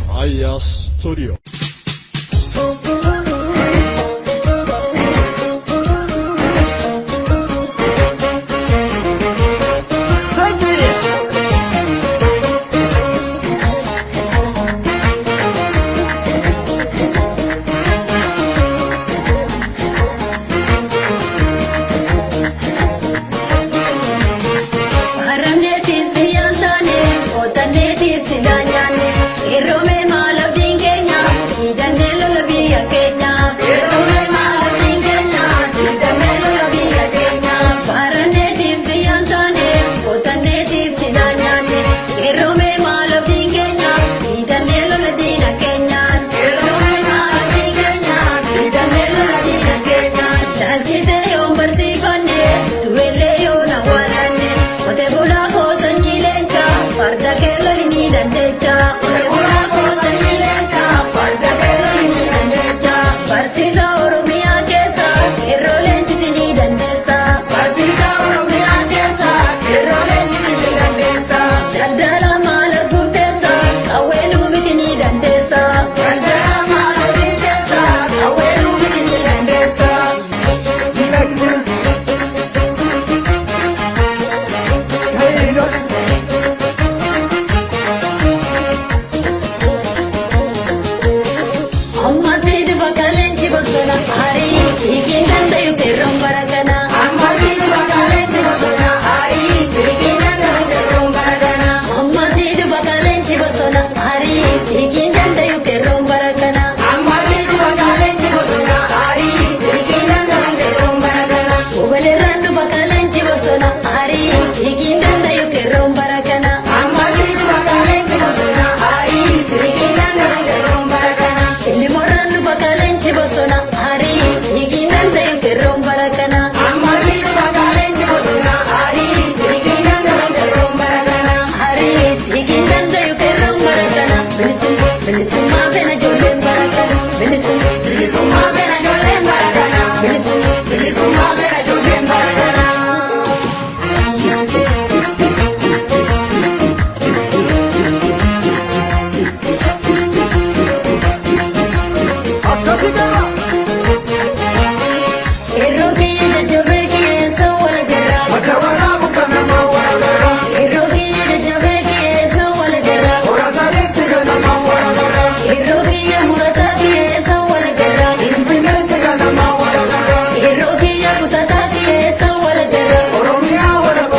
Raayyaa Studio. Haramneetis biyyaan taane, qotanneetis sinaa nyaanne, qeerroomee maal abdiin keenya, hidhannee lola biyya keenya. Qeerroomee maal abdiin keenya, hidhannee lola biyya keenya. Haramneetis biyyaan taane, qotanneetis sinaa nyaanne, qeerroomee maal abdiin keenya, hidhannee lola diina keenya. Qeerroomee maal abdiin keenya, hidhannee lola diina keenya. Laalchitee yoon barsiifanne, tuwellee yoon awwaalanne. Qote bulaa koo sanyii leencaa, farda kee loli ni dandeecha. Qote bulaa koo sanyii leencaa, farda kee loli ni dandeecha. Barsiisa Oromiyaa keessa, qeerroo leenjisi ni dandeessa. Barsiisa Oromiyaa keessa, qeerroo leenjisi ni dandeessa. Daldala maal arguuf teessa, qawwee nuu miti ni dandeessa. Daldala maal arguuf teessa, qawwee nuu miti ni dandeessa. Ammatti dhufa kaleenji bosona harii hiikiin dandayu qeerroon bara kana. Ammatti dhufa kaleenji bosona harii hiikiin dandayu qeerroon bara kana. Ammatti dhufa kaleenji bosona harii hiikiin dandayu qeerroon bara kana. Ammatti dhufa kaleenji bosona harii hiikiin dandayu qeerroon bara kana. Obboleerraan dhufa kaleenji bosona harii hiikiin dandayu qeerroon bara kana. Ammatti dhufa kaleenji bosona harii hiikiin dandayu qeerroon bara kana. Ilmoorraan dhufa kaleenji bosona harii hiikiin dandayu qeerroon bara kana. Ammatti dhufa kaleenji bosona harii hiikiin dandayu qeerroon bara kana. Harii hiikiin dandayu qeerroon bara kana. Bilisummaa bilisummaa fena ijoolleen bara kana. Bilisummaa bilisummaa fena ijoolleen bara kana. Bilisummaa bilisummaa fena ijoolleen bara kana. Qeerroo kiyya jajjabee kiyyeessa wal garraa. Qeerroo kiyya jajjabee kiyyeessa wal garraa. Qeerroo kiyya murataa kiyyeessa wal garraa. Qeerroo kiyya kutataa kiyyeessa wal garraa.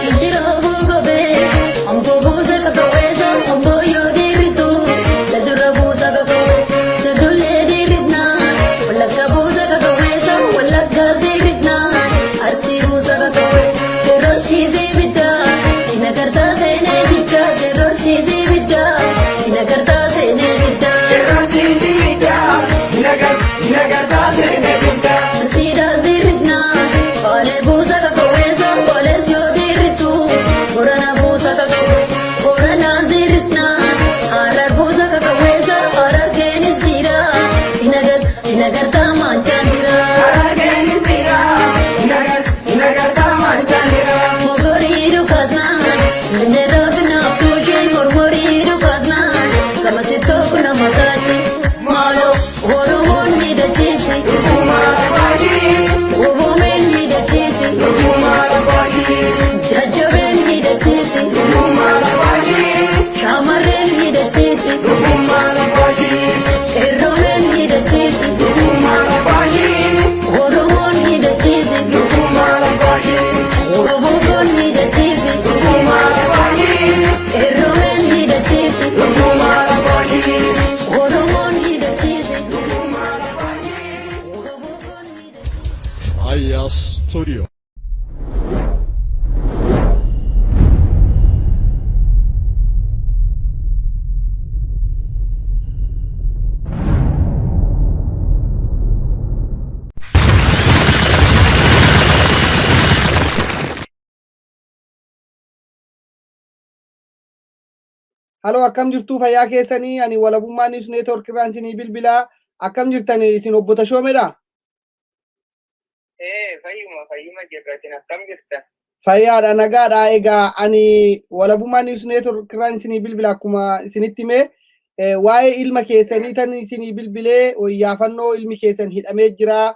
Injiroo gobee, omboo buusa qabaweessa, omboo yoo diriirsu, ladurra buusa qaboo, dudullee diriirsnaa, walakka buusa qabaweessa, walakka diriirsnaa, arsii buusa qaboo, yeroo biddaa, dinagartaa seenee jiddaa, yeroo biddaa, dinagartaa seenee jiddaa. Arsiidhaa diriirsnaa, baalee buusa qabaweessa, baalees yoo diriirsu, Borana buusa qaboo, Boranaan diriirsnaa, Harar buusa qabaweessa, Harar keenis jira, dinagartaa maanchaan jira. Mogorii dhukaasnaan, mindeeraa finaaf tuushee, mormorii dhukaasnaan, gamasittoo kuna mataashee, maaloo Oromoon hidhachiisi, Obomeen hidhachiisi, jajjabeen hidhachiisi, shamarreen hidhachiisi, qeerroomeen hidhachiisi, Oromoon hidhachiisi, Oromoon hidhachiisi, qeerroomeen hidhachiisi, Oromoon hidhachiisi. Studio. Haloo, akkam jirtuu? Fayyaa keessanii? Ani Walabummaa News Network irraan isinii bilbilaa. Akkam jirtan isin, obbo Tashoomeedha? Ee, fayyuma fayyuma jirra. Isin akkam jirtan? Fayyaadha, nagaadha. Egaa ani Walabummaa News Network irraan isinii bilbila. Akkuma isinitti himee, waa'ee ilma keessanii tan isinii bilbilee. Oyyaafannoo ilmi keessan hidhamee jira.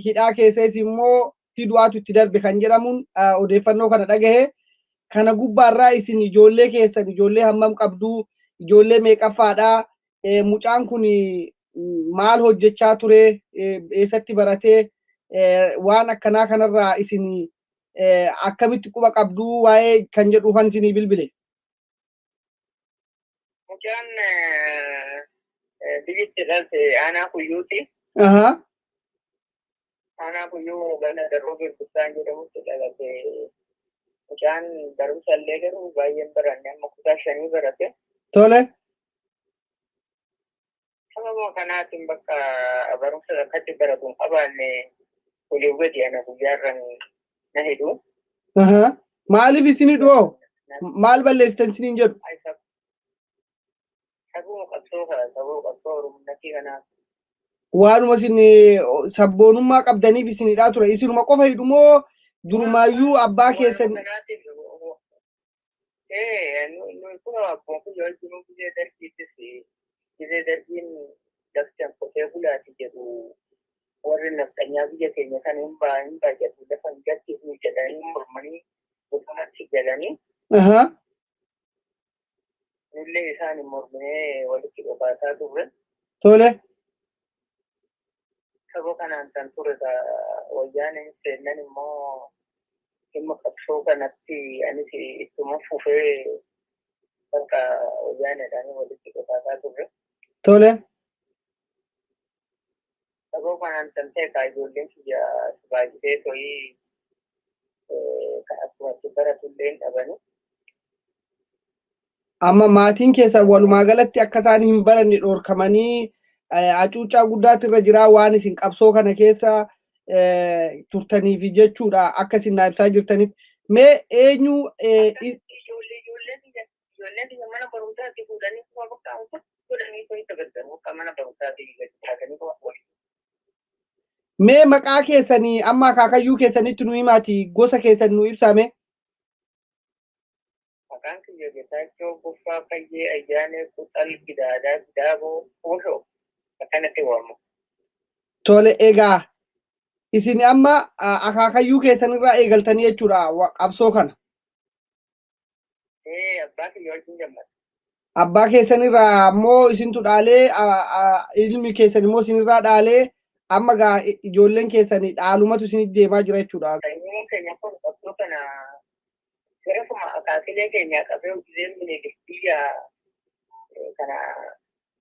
Hidhaa keessas immoo du'aatu itti darbe kan jedhamuun odeeffannoo kana dhagahe. Kana gubbaarraa isin ijoollee keessan ijoollee hammam qabduu? Ijoollee meeqaffaadha? Mucaan kun maal hojjechaa ture? Eessatti baratee? Waan akkanaa kanarraa isin akkamitti quba qabduu waa'ee kan jedhuufan isinii bilbile. Mucaan biyyitti dhalte aanaa Kuyyuuti. Aanaa Kuyyuu ganda Darroo Birbissaan jedhamutti dhalate. Mucaan barumsa illee garuu baay'een baranne, amma kutaa shanii barate. Sababa kanaatiin bakka barumsa akkatti baratu hin qabaanne, olii gadi ana guyyaarra na hidhu. Maaliif isin hidhu? Maal balleessitan isiniin jedhu? Sababa qabsoo kana, sababa qabsoo Oromummaa kanaaf. Waanuma isin sabboonummaa qabdaniif isin hidhaa ture. Isinuma qofa hidhu moo durumaayyuu abbaa keessan? Ee, nu kun akkuma kun yoo jiru biyya dargiittis, biyya dargiin laftan qotee bulaati jedhu, warri nafxanyaa biyya keenya kan hin baay'atu, lafa hin gaddifnu jedhanii mormanii bosonatti galanii, nullee isaan hin morminee walitti dhokaataa turre. Saba kanaan kan ture wayyaan seennan immoo dhimma qabsoo kanatti anis ittuma fufee bakka wayyaaneedhaan walitti dhokaataa turre. Sababa kanaan kan ta'e kaa ijoolleen kiyya baay'isee to'ii kan akkuma itti baratullee hin dhabani. Amma maatiin keessan walumaa galatti akka isaan hin baranne dhoorkamanii hacuuccaa guddaatu irra jira waan isin qabsoo kana keessa turtaniif jechuudha, akka isin naa ibsaa jirtanitti. Mee eenyu Ijoollee biyya mana barumsaatti fuudhanii kuma bakka godhanii to'ii sagaltan bakka mana barumsaatti gadi taatanii kuma waliin. Mee maqaa keessanii amma akaakayyuu keessanitti nu himaati, gosa keessan nu ibsaame. Maqaan kiyya Getaachoo Goffaa Fayyee Ayyaanee Quxal Gidaadaa Gidaaboo Oshoo akkanatti waamamu. Tole, egaa isin amma akaakayyuu keessanirraa eegaltanii jechuudha qabsoo kana. Ee, abbaa kiyya wajjin gammada. Abbaa keessanirraa ammoo isintu dhaalee, ilmi keessan immoo isinirraa dhaalee, amma gaa ijoolleen keessanii dhaalumatu isinitti deemaa jira jechuudha. Sanyiin keenya kun qabsoo kana garasuma akaakilee keenyaa qabee hojii Minilik biyya kana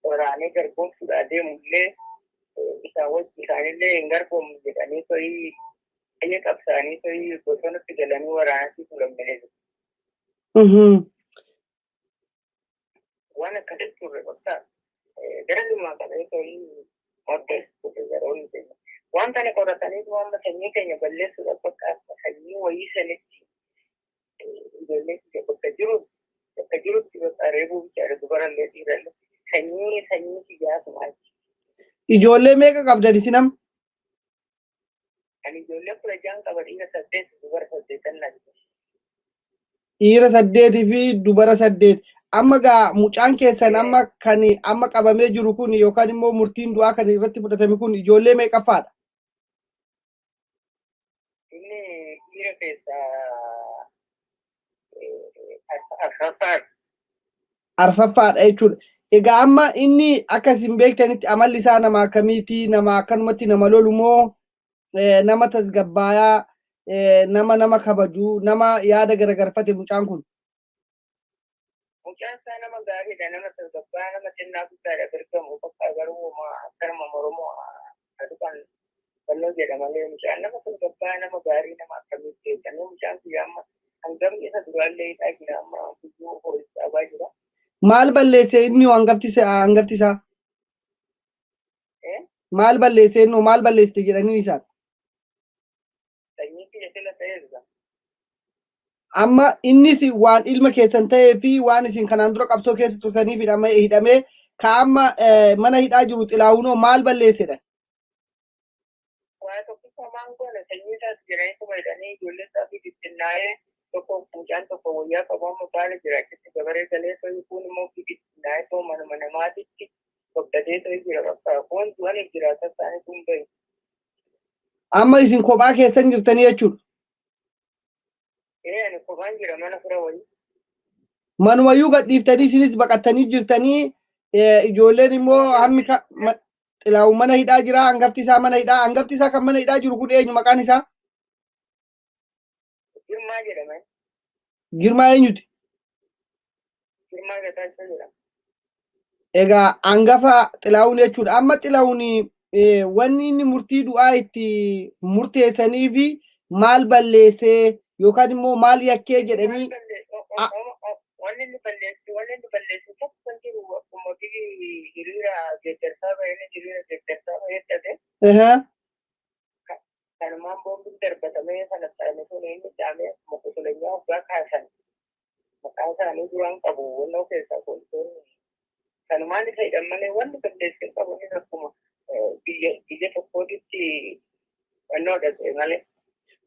waraanee garboomsuudhaa deemu illee isaan wajji isaanillee hin garboomnu jedhanii to'ii baay'ee qabsaanii to'ii bosonatti galanii waraanatti turan Minilik. Waan akkasitti turre, bakka gara dhumaa qabee to'ii murteessu turre yeroonni keenya. Waan kana qoratanii amma sanyii keenya balleessuudhaaf bakka akka sanyii wayii sanitti ijoollee kiyya bakka jirutti bakka reebuu bichaadha, dubarallee dhiirallee sanyii kiyyaasuma achi. Ijoollee meeqa qabdan isin amma? Ani ijoollee 16 qaba, dhiira saddeet, dubara saddeetan na jira. Dhiira saddeetii fi dubara saddeet. Amma gaa mucaan keessan amma kan amma qabamee jiru kun yookaan immoo murtiin du'aa kan irratti fudhatame kun ijoollee meeqaffaadha? Inni dhiira keessaa arfaffaadha. Arfaffaadha jechuudha. Egaa amma inni akka isin beektanitti amalli isaa nama akkamiiti? Nama akkanumatti nama lolu moo nama tasgabbaayaa, nama nama kabaju, nama yaada garagarfate mucaan kun? Mucaan isaa nama gaariidha, nama tasgabbaa, nama xinnaa guddaadha gargamu bakka garuu akkanuma Oromoo adukan fannoo jedha malee mucaan nama tasgabbaa'aa, nama gaarii, nama akkamitti eegganuu. Mucaan kiyya amma hangamni isa duraallee hidhaa jira, amma guyyuu poolis dhaabaa jira. Maal balleesse inni hangafti hangafti isaa? Eh? Maal balleesse inni, maal balleessite jedhanii isaan? Sanyii kiyya sila ta'eef. Amma innis waan ilma keessan ta'ee fi waan isin kanaan dura qabsoo keessa turtaniif hidhamee ka amma mana hidhaa jiru Xilaahunoo maal balleessedha? Waa tokkicha maan goone, sanyii isaati jedhanii tuma hidhanii. Ijoollee isaa fi bittinnaa'ee, tokko mucaan tokko wayyaa qabu amma baala jira, achitti gabaree galee ta'u, kun immoo fi bittinnaa'ee ta'u manuma namaatitti gobbatee ta'u jira, bakka kun du'aniif jiraata isaanii kun bahi. Amma isin kophaa keessan jirtanii jechuudha. Ee, ani kophaan jira mana fira wayii. Manumayyuu gadhiiftanii isinis baqattanii jirtanii, ijoolleen immoo hammi Xilaahun mana hidhaa jira, hangafti isaa mana hidhaa. Hangafti isaa kan mana hidhaa jiru kun eenyu maqaan isaa? Girmaa jedhama. Girmaa eenyuti? Girmaa Gataachoo jedhama. Egaa hangafa Xilaahun jechuudha. Amma Xilaahun wanni inni murtii du'aa itti murteessanii fi maal balleessee yookaan immoo maal yakkee jedhanii? Wanni inni balleessu tokko hin jiru. Akkuma biyyi hiriira deeggarsaa bahee, hiriira deeggarsaa bahee dhabe. Kanumaan boombiin darbatamee sana ta'ame sun inni dhaamee akkuma kusulanyaa waggaa kaasan maqaa isaanii duraan qabu wannoo keessaa poolisoonni kanumaan isa hidhan malee wanni balleesse hin qabu. Innis akkuma biyya tokkootitti wannoo dhaqe malee.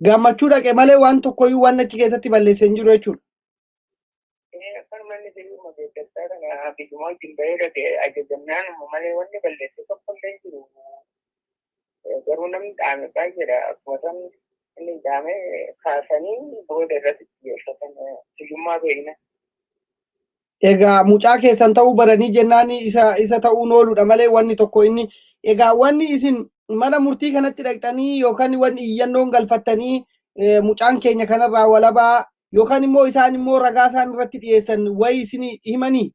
Gammachuu dhaqe malee waan tokkoyyuu waan achi keessatti balleesse hin jiru jechuudha. Akkanuma inni hiriiruma deeggarsaa kana biyyuma wajjin bahee dhaqe ajajamnaanuma malee wanni balleesse tokko illee hin jiru. Garuu namni dhaame baay'eedha. Akkuma san inni dhaame kaasanii booda irratti xiyyeeffatan hiyyummaa beekna. Egaa mucaa keessan ta'uu baranii jennaan isa ta'uun ooludha malee wanni tokko inni, egaa wanni isin mana murtii kanatti dhaqxanii yookaan wanni iyyannoon galfattanii mucaan keenya kanarraa walabaa yookaan immoo isaan immoo ragaa isaan irratti dhiyeessan wayi isin himanii?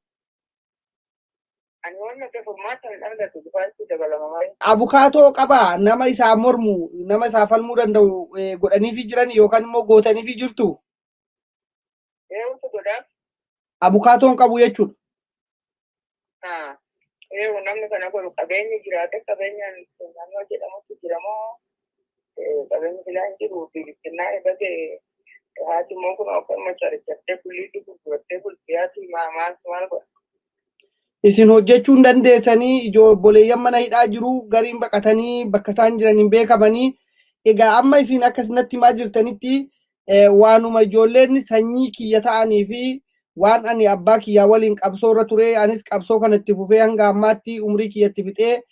Ani waan akka furmaata hin argatu, dhufaatti dabalama malee. Abukaatoo qabaa, nama isaa mormu, nama isaa falmuu danda'u godhaniifi jiran yookaan immoo gootaniifi jirtu? Eewutu godhaaf. Abukaatoon qabu jechuudha. Eewu namni kana godhu qabeenyi jiraate, qabeenyaan naannoo jedhamutti jira moo qabeenyi filaa hin jiru, bittinnaa eebate. Haati immoo kun akkanuma carichattee kulliitti gurgurattee bulti. Haati maal maal godha? Isin hojjechuu hin dandeessanii, obboleeyyan mana hidhaa jiru, gariin baqatanii bakka isaan jiran hin beekamanii. Egaa amma isin akkasinatti himaa jirtanitti waanuma ijoolleen sanyii kiyya ta'anii fi waan ani abbaa kiyyaa waliin qabsoo irra ture, anis qabsoo kana itti fufee hanga ammaatti umrii kiyyatti fixee,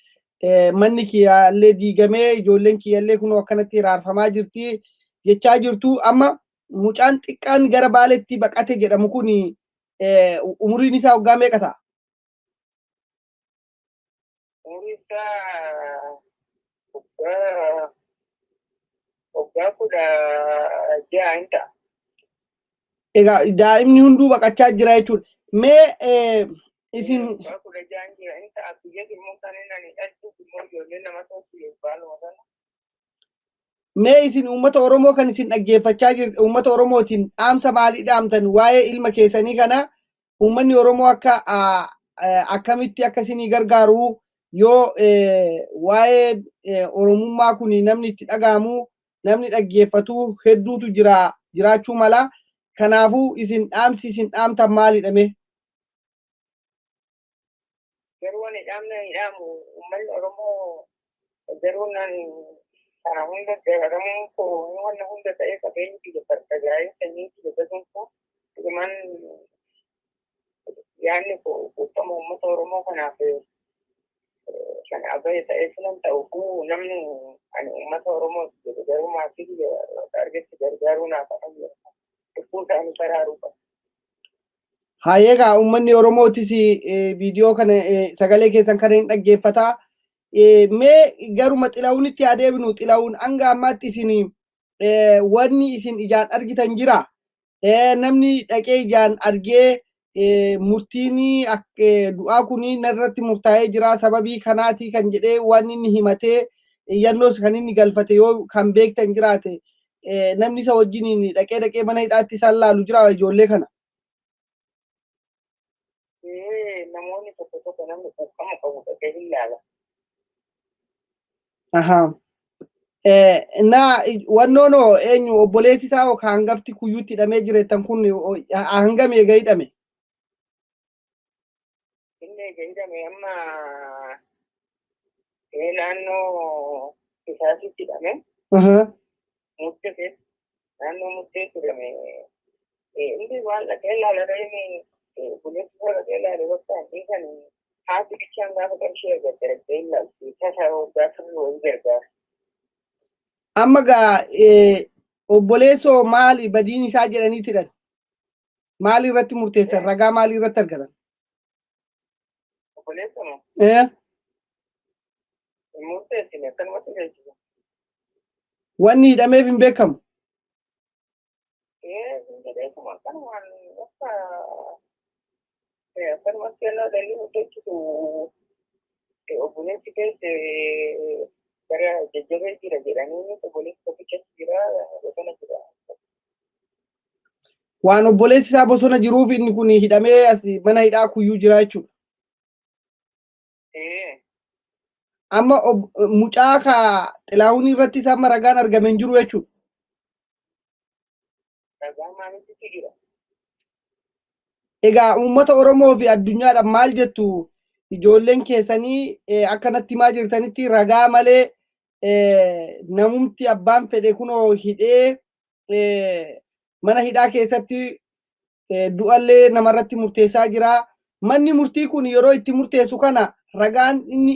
manni kiyyaallee diigamee, ijoolleen kiyyallee kunoo akkanatti hiraarfamaa jirti jechaa jirtu. Amma mucaan xiqqaan gara Baaleetti baqate jedhamu kun umuriin isaa waggaa meeqa ta'a? Umuriin isaa waggaa 16 hin ta'a. Egaa daa'imni hunduu baqachaa jira jechuudha. Mee isin Waggaa 16 hin jira hin ta'a. Biyyatti immoo kan inni ani dhalchuuf immoo ijoollee nama tokko baaluma sana. Mee isin uummata Oromoo kan isin dhaggeeffachaa jirtu, uummata Oromootiin dhaamsa maalii dhaamtan? Waa'ee ilma keessanii kana uummanni Oromoo akka akkamitti akka isinii gargaaru, yoo waa'ee Oromummaa kun namni itti dhaga'amu, namni dhaggeeffatu hedduutu jira jiraachuu mala. Kanaafuu isin dhaamsi isin dhaamtan maalidha mee? Garuu ani dhaamna hin dhaamu uummanni Oromoo, garuu nan kana hunda dararamuun koo, wanna hunda ta'ee, qabeenyi kiyya barbadaa'ee, sanyii kiyya baduun koo, dhugumaan yaadni koo quuqama uummata Oromoo kanaaf kan abaye ta'ee filan ta'u, namni ani uummata Oromoo jedhu garuu maatii kiyya argetti gargaaruu naaf hafa lubbuu isaanii baraaruu qaba. Hayeegaa uummanni Oromootis viidiyoo kana, sagalee keessan kana hin dhaggeeffataa. Mee garuma Xilahuunitti haa deebinu. Xilahuun hanga ammaatti isin wanni isin ijaan argitan jira? Namni dhaqee ijaan argee murtiin du'aa kun narratti murtaa'ee jira sababii kanaati kan jedhee waan inni himatee Iyyannoos kan inni galfate yoo kan beektan jiraate, namni isa wajjiniin dhaqee dhaqee mana hidhaatti isaan laalu jira ijoollee kana? Namoonni tokko tokko, namni quuqama qabu dhaqee hin laala. Ahaa. Na wannoonoo eenyu, obboleessi isaa ka hangafti Kuyyuutti hidhamee jireettan kun hangam eega hidhame? Inni eega hidhame amma naannoo isaatitti hidhame. Muddee keessa, naannoo muddeetti hidhame. Inni waan dhaqee ilaala, inni obboleessi isaa dhaqee ilaale, bakka inni kan haati bichaan gaafa qarshii argatte dhaqee ilaalti. Tasa waggaa turre wayii gargaara. Amma gaa obboleessoo maali badiin isaa jedhanii hidhan? Maali irratti murteessan? Ragaa maalii irratti argatan? Obboleessa moo? Hin murteessine, akkanumatti beeksisa. Wanni hidhameef hin beekamu. Hin jedheetuma akkanumaan akka akkanumatti yennaa dalii hojjechitu obboleessi keessa gara jajjabee jira jedhanii, obboleessi tokkichas jira, bosona jira. Waan obboleessi isaa bosona jiruuf inni kun hidhamee as mana hidhaa Kuyyuu jira jechuudha. Amma mucaa ka Xilahuun irrattis amma ragaan argame hin jiru jechuudha. Ragaa maalitti jira? Egaa uummata Oromoo fi addunyaadhaaf maal jettu? Ijoolleen keessanii akkanatti himaa jirtanitti ragaa malee namumti abbaan fedhe kunoo hidhee mana hidhaa keessatti du'allee namarratti murteessaa jira. Manni murtii kun yeroo itti murteessu kana ragaan inni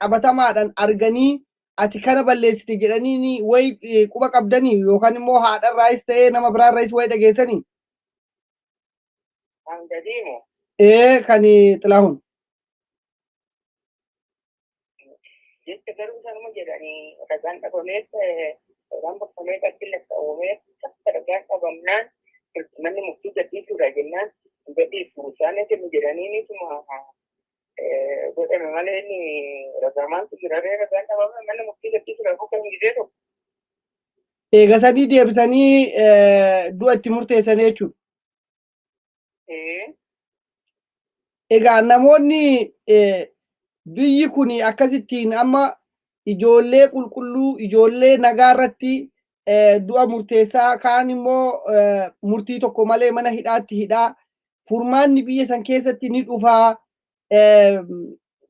qabatamaadhaan arganii ati kana balleessite jedhanii wayi quba qabdanii yookaan immoo haadharraayis ta'ee nama biraarraayis wayi dhageessanii? Kan gadiimu? Ee, kan Xilahuun. Jecha garuu sanuma jedhanii, ragaan dhabameef, ragaan bakkamee achi lakkaawwameef, takka ragaan dhabamnaan manni murtii gadhiisuudha jennaan gadhiisu isaan kennu jedhanii nituma godhame malee, inni ragaa maaltu jira ree? Ragaan dhabame manni murtii gadhiisuudha kan gisee tokko. Eegasanii deebisanii du'a itti murteessanii jechuudha. Ee. Egaa namoonni biyyi kun akkasittiin amma ijoollee qulqulluu, ijoollee nagaa irratti du'a murteessaa, kaan immoo murtii tokko malee mana hidhaatti hidhaa, furmaanni biyya san keessatti ni dhufaa,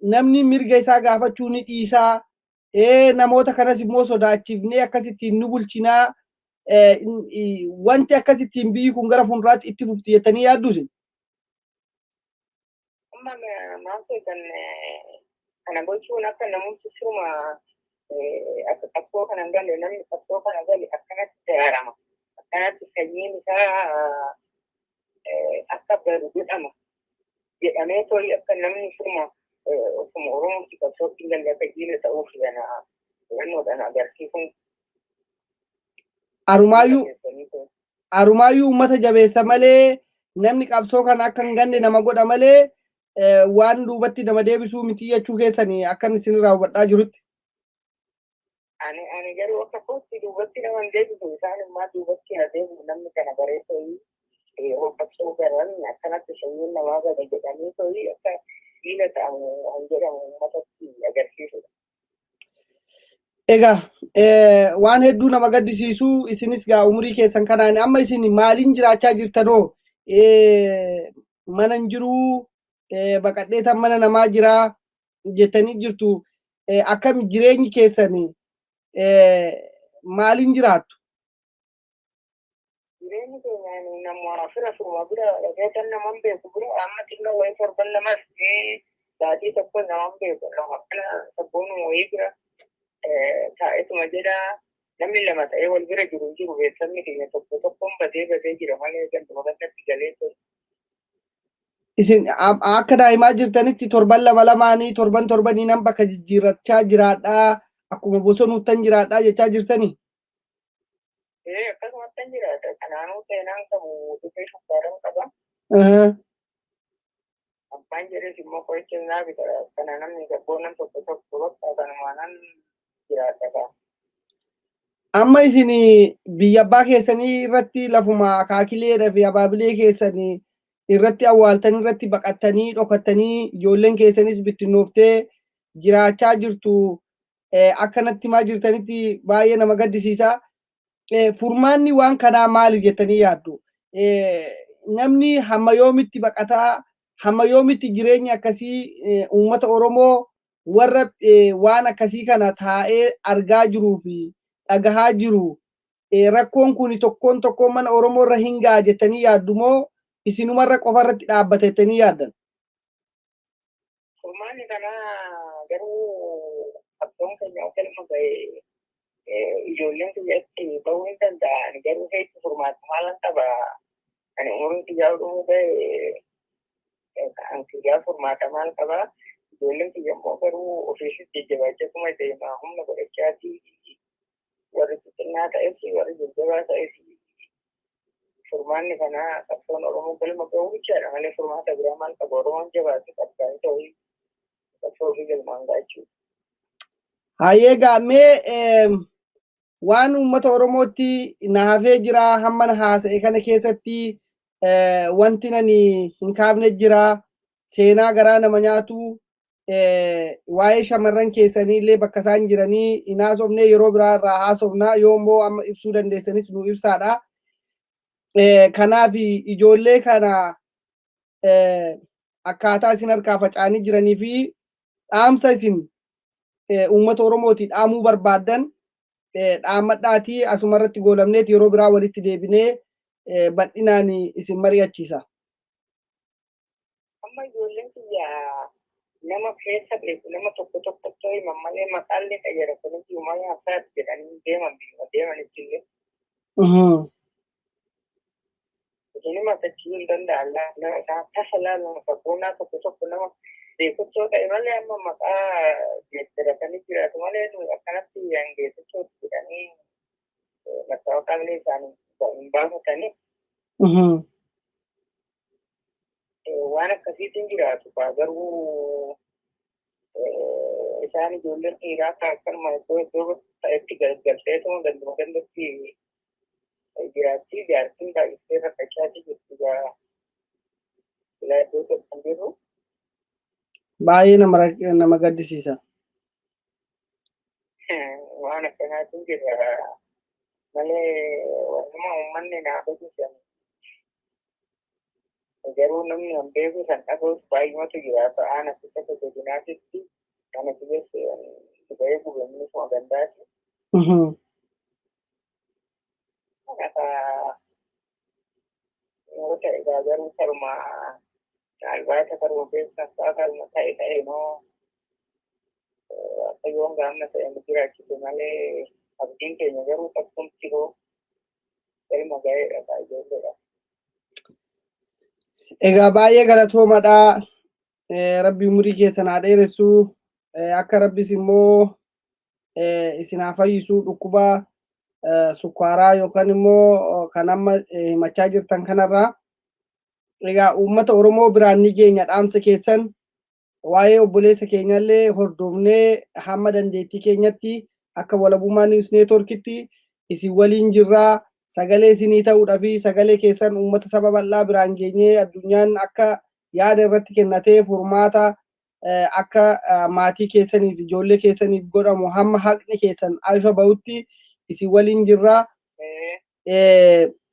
namni mirga isaa gaafachuu ni dhiisaa, namoota kanas immoo sodaachifnee akkasittiin nu bulchinaa, wanti akkasittiin biyyi kun gara fuulduraatti itti fufti jettanii yaaddu isin? Amma maal kan kana gochuun akka namumti siruma akka qabsoo kana hin galle, namni qabsoo kana gale akkanatti daraarama. Akkanatti sanyiin isaa akka badu godhama jedhamee to'i, akka namni siruma ofuma Oromootti qabsootti hin galle akka jiila ta'uuf kana hubannoodhaan agarsiisuun. Arumaayyuu uummata jabeessa malee, namni qabsoo kana akka hin ganne nama godha malee, waan duubatti nama deebisuu miti jechuu keessanii akkan isinirraa hubadhaa jirutti. Ani garuu akka kootti duubatti nama hin deebisu, isaan immoo duubatti haa deebi'u. Namni kana baree to'ii qabsoo garan akkanatti sanyiin namaa bada jedhanii to'ii akka diina ta'amu kan jedhamu uummatatti agarsiisudha. Egaa waan hedduu nama gaddisiisu. Isinis gaa umurii keessan kanaan amma isin maaliin jiraachaa jirtanoo? Mana hin jiruu, baqadheetan mana namaa jiraa jettanii jirtu. Akkam jireenyi keessan, maaliin jiraattu? Jireenyi keenya nama fira firuma bira dhaqeetan, naman beeku bira amma xinnoo wayii torban lamas baatii tokko naman beeku, nama akkana sabboonuma wayii bira taa'etuma jedha. Namni lama ta'ee wal bira jiru hin jiru. Beeksifni keenya tokko tokkoon badee badee jira malee ganduma gandatti galee ture. Isin akka daa'imaa jirtanitti torban lama lamaanii, torban torbanii nan bakka jijjiirrachaa jiraadhaa, akkuma bosonuuttan jiraadhaa jechaa jirtanii? Ee, akkasumatti jiraata. Kanaanuu seenaan qabu dhufee shukkaaran qaba. Abbaan jedhes immoo qoricha naa bita. Kana namni sabboonan tokko tokko bakka kanumaa nan jiraata kaa. Amma isin biyya abbaa keessanii irratti lafuma akaakileedhaa fi abaabilee keessanii irratti awwaaltanii irratti baqattanii dhokattanii ijoolleen keessanis bittinnooftee jiraachaa jirtu. Akkanatti himaa jirtanitti baay'ee nama gaddisiisa. Furmaanni waan kanaa maali jettanii yaaddu? Namni hamma yoomitti baqataa, hamma yoomitti jireenya akkasii uummata Oromoo warra waan akkasii kana taa'ee argaa jiruu fi dhagahaa jiru, rakkoon kun tokkoon tokkoon mana Oromoo irra hin ga'a jettanii yaaddu moo isinumarra qofa irratti dhaabbata jettanii yaaddan? Furmaanni kanaa garuu qabsoon keenya akka ilma ga'e ijoolleen kiyyatti bahuu hin danda'an, garuu hedduu furmaata maalan qaba. Ani umuriin kiyyaa dhumuu ga'e, kan kiyyaa furmaata maal qaba? Ijoolleen kiyya immoo garuu ofiisis jajjabaachaa deema, humna godhachaati. Warri xixinnaa ta'es warri jajjabaa ta'es furmaanni kanaa qabsoon Oromoo galma ga'uu bichaadha malee furmaata biraa maal qaba? Oromoon jabaate qabsaa'ee ta'uu qabsoo ofii galmaan ga'achuu. Hayyee, gaamee waan uummata Oromootti na hafee jira, hamma na haasa'e kana keessatti wanti nani hin kaafne jira, seenaa garaa nama nyaatu waa'ee shamarran keessanii illee bakka isaan jiranii hin haasofne, yeroo biraa irraa haasofna, yoo immoo amma ibsuu dandeessanis nu ibsaadha. Kanaaf ijoollee kana akkaataa isin harkaa faca'anii jiranii fi dhaamsa isin uummata Oromootii dhaamuu barbaaddan dhaammadhaatii asuma irratti goolamneet yeroo biraa walitti deebinee bal'inaan isin mari'achiisa. Amma ijoolleen kiyya nama keessa beeku nama tokko tokkotti himan malee maqaallee qayyaratanii jiru malee hafsaati jedhanii deeman biyya deemanitti illee. Isin matachuu hin danda'an, nama isaan tasa laalama sabboonaa tokko tokko nama beekuttoo ta'e malee amma maqaa geeddaratanii jiraatu malee akkanatti hangeessitooti jedhanii mattaawaqaallee isaanii hin baafatanii. Waan akkasiitiin jiraatu garuu isaan ijoolleen dhiiraa akkanuma iddoo iddoo ta'etti galgalteetuma ganduma gandatti jiraatti, jaartiin baay'istee rakkachaatii jirti gaa silaa iddoo tokko hin jiru. Baay'ee nama gaddisiisa. Waan akkanaatiin jira malee waanuma uummanni naa hojjetan garuu namni an beeku san dhaga'us baay'umatu jira. Ta'aan asitti akka godinaatitti kana keessa ga'ee gubamni suma gandaati. Kanaaf yoo ta'e egaa garuu karuma albaata karuma keessaa fa'aa karuma ta'e ta'e moo Waaqayyoon gaamna ta'e nu jiraachise malee abdiin keenya garuu qabsumti hoo galma ga'eedha ta'a ijoolleedha. Egaa baay'ee galatoomadha. Rabbi umurii keessan haa dheeressu. Akka rabbis immoo isin haa fayyisu dhukkuba sukkaaraa yookaan immoo kan amma himachaa jirtan kanarraa. Egaa uummata Oromoo biraan ni geenya dhaamsa keessan, waa'ee obboleessa keenyallee hordofnee hamma dandeettii keenyatti akka Walabummaa News Networkitti isin waliin jirraa, sagalee isinii ta'uudhaa fi sagalee keessan uummata saba bal'aa biraan geenyee addunyaan akka yaada irratti kennatee furmaata akka maatii keessaniif ijoollee keessaniif godhamu hamma haqni keessan ifa bahutti isin waliin jirraa.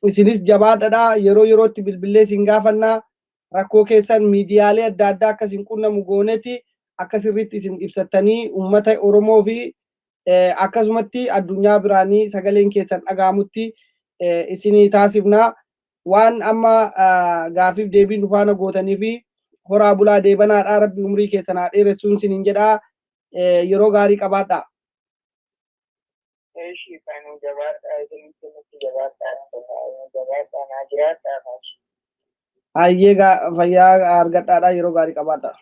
Isinis jabaadhadha, yeroo yerootti bilbilee isin gaafannaa, rakkoo keessan miidiyaalee adda addaa akka isin qunnamu gooneeti akka sirriitti isin ibsattanii uummata Oromoo fi akkasumatti addunyaa biraanii sagaleen keessan dhaga'amutti isinii taasifna. Waan amma gaafiif deebiin nu faana gootanii fi horaa bulaa deebanaadha, rabbi umrii keessan haa dheeressuun isiniin jedhaa, yeroo gaarii qabaadhaa. Eeshi, kanuu jabaadhaa, isinitti nutti jabaadhaa, jabaadhaa, naa jiraadhaa. Hayyee, fayyaa argadhaadha, yeroo gaarii qabaadhaa.